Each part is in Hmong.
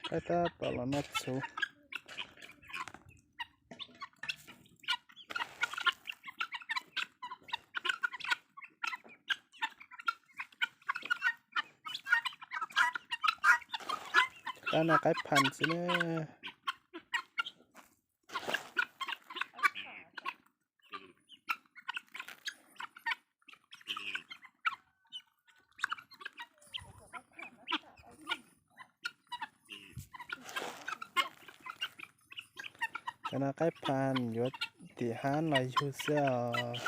Qaib tab tom los noj txhuv. Tab no qaib phan xwb na. Cov no qaib phan yuav tim hab los yug xwb os.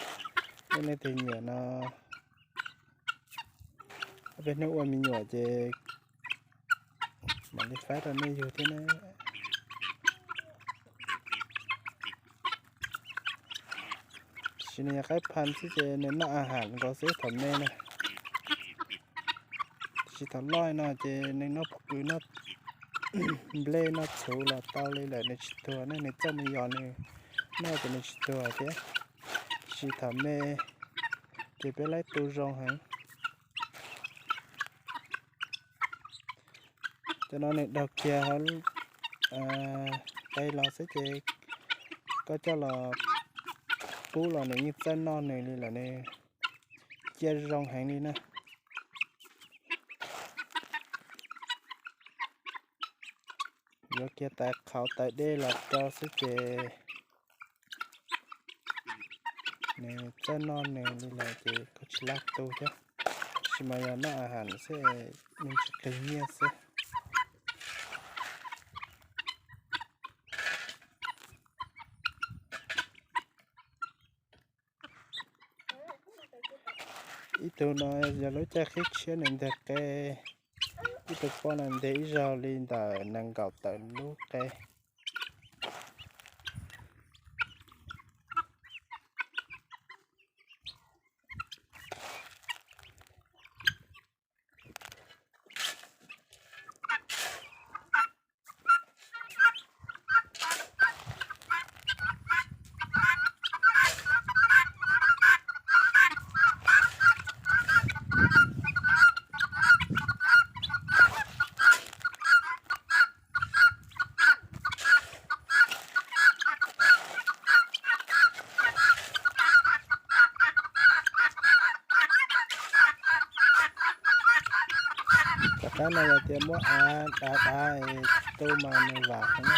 Nej leej twg nyiam no, ob peb hnub ua me nyuam ces mam li faib rau nej yug thiab na. Tab sis nws yog qaib phan xwb ces nws noj a has nkaus xwb thaum me na. Tab sis thaum loj no ces nws noj pob kws, noj nplej, noj txhuv los tau li lawm, nws tsis tuag ne, nws txawj mus yos nws noj ces nws tsis tuag thiab. Tab sis thaum me ces peb laib tu zoo heev. Cov no nws daug kiag hauv qe los xwb ces koj coj los pub los nws yeej txawj noj nws li lawm, nws cia zoo heev li na. Yuav kiag tais qhauv tais dej los rau xwb ces nws txawj noj nws li lawm ces koj tsis laj tu thiab. Tab sis mas yog noj a has xwb, nws tsis qis nyiaj xwb. Ib tug no yog lub caij qhib tshiab nws nteg qe, ib tug poj no nteg ib zaug li ntawm nees nkaum tawm lub qe. Tom qab no yog tias muab av dav dav tu mas nws vam heev na.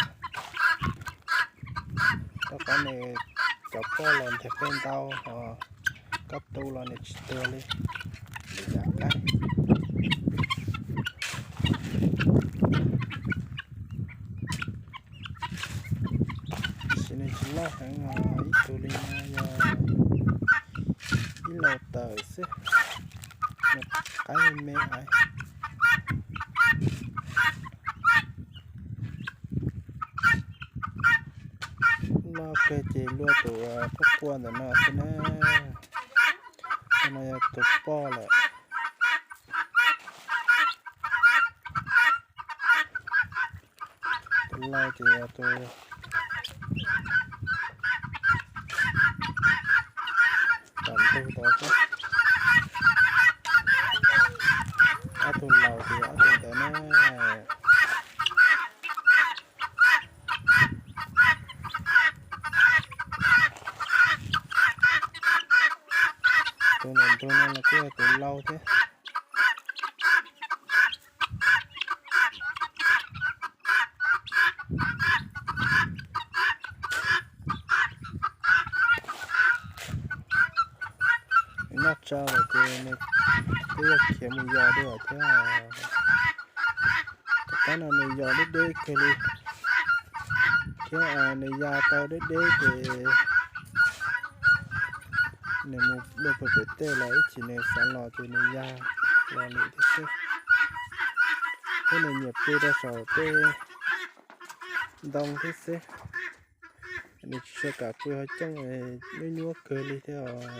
Rau qhov nws cov poj los nteg qe ntau, koj tu los nws tsis tuag li. Nws yam qaib. Tab sis nws tsis loj heev os, ib tug li no yog ib laus tawm xwb, nws qaib me me aiv. Noj kawg ces luaj tus quaj quaj ntawm no xwb na. Tus no yog tus poj lawm. Tus laus ces yog tus tom ntug tod xwb. Ob tug laus ces yog ob tug ntawd na. Tus ntawm ntug no los kuj yog tus laus thiab. Noj tsau lawm ces nws twb yog khiav mus yos dua thiab. Tom qab no nws yos deb deb kawg li, thiab nws ya tau deb deb ces nws mus dua pem tej los ib chim nws xav los ces nws ya los lawm thiab xwb. Thiab nws nyiam pw rau saum tej ntoo thiab xwb. Nws tsis kam pw hauv cooj, nyuaj nyuaj kawg li thiab os.